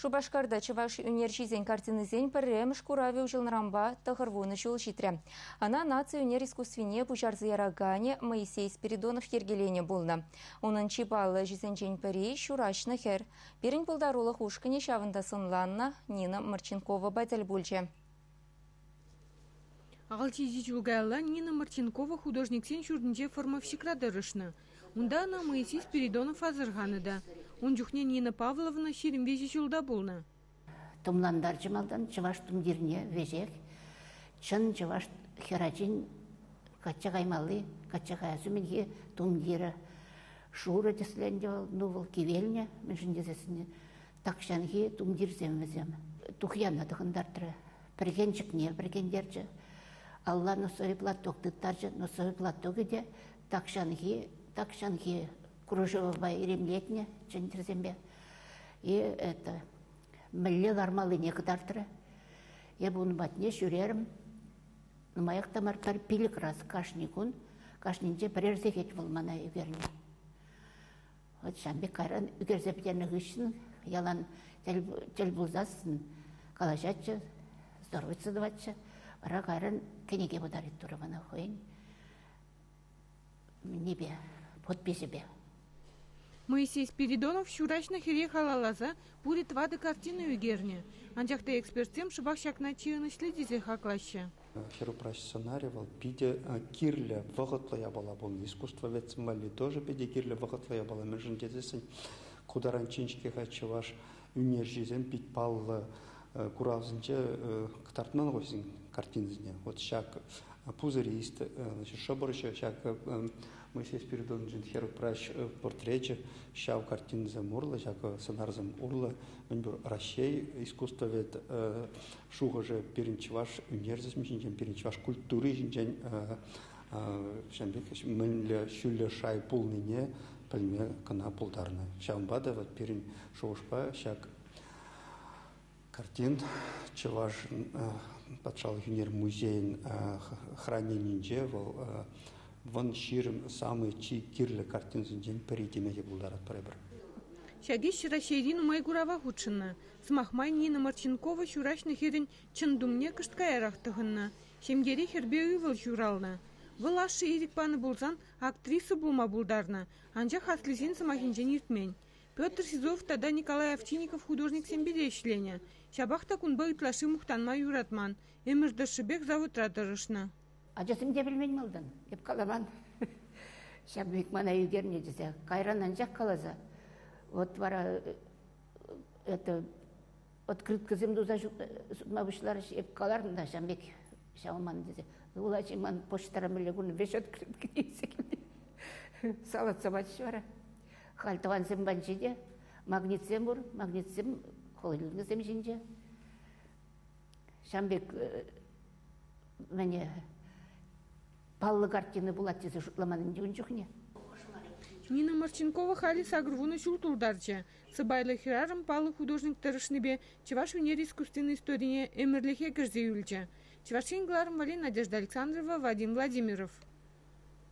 Шупашкарта чӑваш ӳнерҫисен картинисен пӗрремӗш куравӗ уҫӑлнӑранпа 90 ҫул ҫитрӗ. Ӑна наци ӳнер искусствине пуҫарса яраканӗ Моисей Спиридонов йӗркеленӗ пулнӑ. Унӑн чи паллӑ ӗҫӗсенчен пӗри «Ҫураҫнӑ хӗр». Пирӗн пултарулӑх ушкӑнӗ ҫавӑнта сӑнланнӑ Нина Марченковӑпа тӗл пулчӗ. Алчиҫи ҫул каялла Нина Марченкова художниксен ҫуртӗнче формовщикра тӑрӑшнӑ. Унта ӑна Моисей Спиридонов асӑрханӑ та. Ун чухне Нина Павловна 23 ҫулта пулнӑ. Тумлантарчӗ малтан чӑваш тумтирне веҫех. Чӑн чӑваш хӗрачин качча каймалли, качча каяс умӗнхи тумтирӗ. Шурӑ тӗслӗ ӗнтӗ вӑл, ну вӑл кивелнӗ, мӗншӗн тесессӗн тахҫанхи тумтирсем вӗсем. Тухьяна тӑхӑнтартрӗ, пӗркенчӗкне пӗркентерчӗ, алла носовой платок тыттарчӗ. Носовой платокӗ те тахҫанхи, тахҫанхи кружевӑпа илемлетнӗ чӗнтӗрсемпе. И это мӗнле лармаллине кӑтартрӗ. Эпӗ ун патне ҫӳрерӗм. Нумаях та мар, пӗр 5 раз кашни кун, кашнинче пӗрер сехет вӑл мана ӳкернӗ. Вот ҫавӑн пек кайран ӳкерсе пӗтернӗ хыҫҫӑн ялан тӗл пулсассӑн калаҫатчӗ, здороваться тӑватчӗ. Вара кайран кӗнеке подарить турӗ мана хӑйӗн нипе, подписӗпе. Моисей Спиридонов ҫураҫнӑ хӗре халалласа пурӗ тӑватӑ картина ӳкернӗ. Анчах та экспертсем шӑпах ҫакна чи ӑнӑҫли тесе хаклаҫҫӗ. Хӗр-упраҫ сӑнарӗ вӑл питӗ кирлӗ, вӑхӑтлӑ япала пулнӑ. Искусствоведсем валли тоже питӗ кирлӗ, вӑхӑтлӑ япала. Мӗншӗн тесессӗн ку таранччен-ҫке-ха чӑваш ӳнерҫисем пит паллӑ куравсенче кӑтартман хӑйсен картинисене. Вот ҫак пузырист, шӑпӑрҫӑ, ҫак Моисей Спиридоновичӑн хӗр-упраҫ портречӗ ҫав картинӑсем урлӑ, ҫак сӑнарсем урлӑ мӗнпур Раҫҫей искусствовед шухӑшӗ пирӗн чӑваш ӳнерсем ҫинчен, пирӗн чӑваш культури ҫинчен ҫавӑн пек мӗнле ҫӳллӗ шай пулнине пӗлме кӑна пултарнӑ. Ҫавӑнпа та вот пирӗн шухӑшпа ҫак картин Чӑваш патшалӑх ӳнер музейӗн храненинче вӑл вӑн 20 самый чи кирлӗ картинсенчен пӗри теме те пултаратпӑр эпир. Ҫак ӗҫ Раҫҫейри нумай курава хутшӑннӑ. Сӑмах май, Нина Марченкова ҫураҫнӑ хӗрӗн чӑн тумне кӑшт каярах тӑхӑннӑ. Ҫемьере хӗрпе ывӑл ҫуралнӑ. Вӑл ашшӗ ирӗк панӑ пулсан актриса пулма пултарнӑ, анчах аслисен сӑмахӗнчен иртмен. Петр Сизов тата Николай Овчинников художниксемпе те ӗҫленӗ. Ҫапах та кунпа ытлашши мухтанма юратман, ӗмӗр тӑршшӗпех заводра тӑрӑшнӑ. Ачасем те пӗлмен малтан, эп каламан. Ҫав пек мана ӳкернӗ тесе. Кайран анчах каласа. Вот вара это открыткӑсем туса сутма пуҫларӗҫ. Эп каларӑм та ҫавӑн пек ҫав ман тесе. Ывӑл ачи ман почтӑра мӗнле курнӑ веҫ открытка илсе килнӗ. Салатса пачӗҫ вара. Халь тӑвансем патӗнче те магнитсем пур, магнитсем холодильниксем ҫинче. Ҫавӑн пек мӗне паллӑ картина пулать тесе шутламан ӗнтӗ ун чухне. Нина Марченкова халӗ 80 ҫул тултарчӗ. Сӑпайлӑ хӗрарӑм паллӑ художник тӑрӑшнипе чӑваш ӳнер искусствин историне ӗмӗрлӗхе кӗрсе юлчӗ. Чӑваш Ен кӑларӑм валли Надежда Александрова, Вадим Владимиров.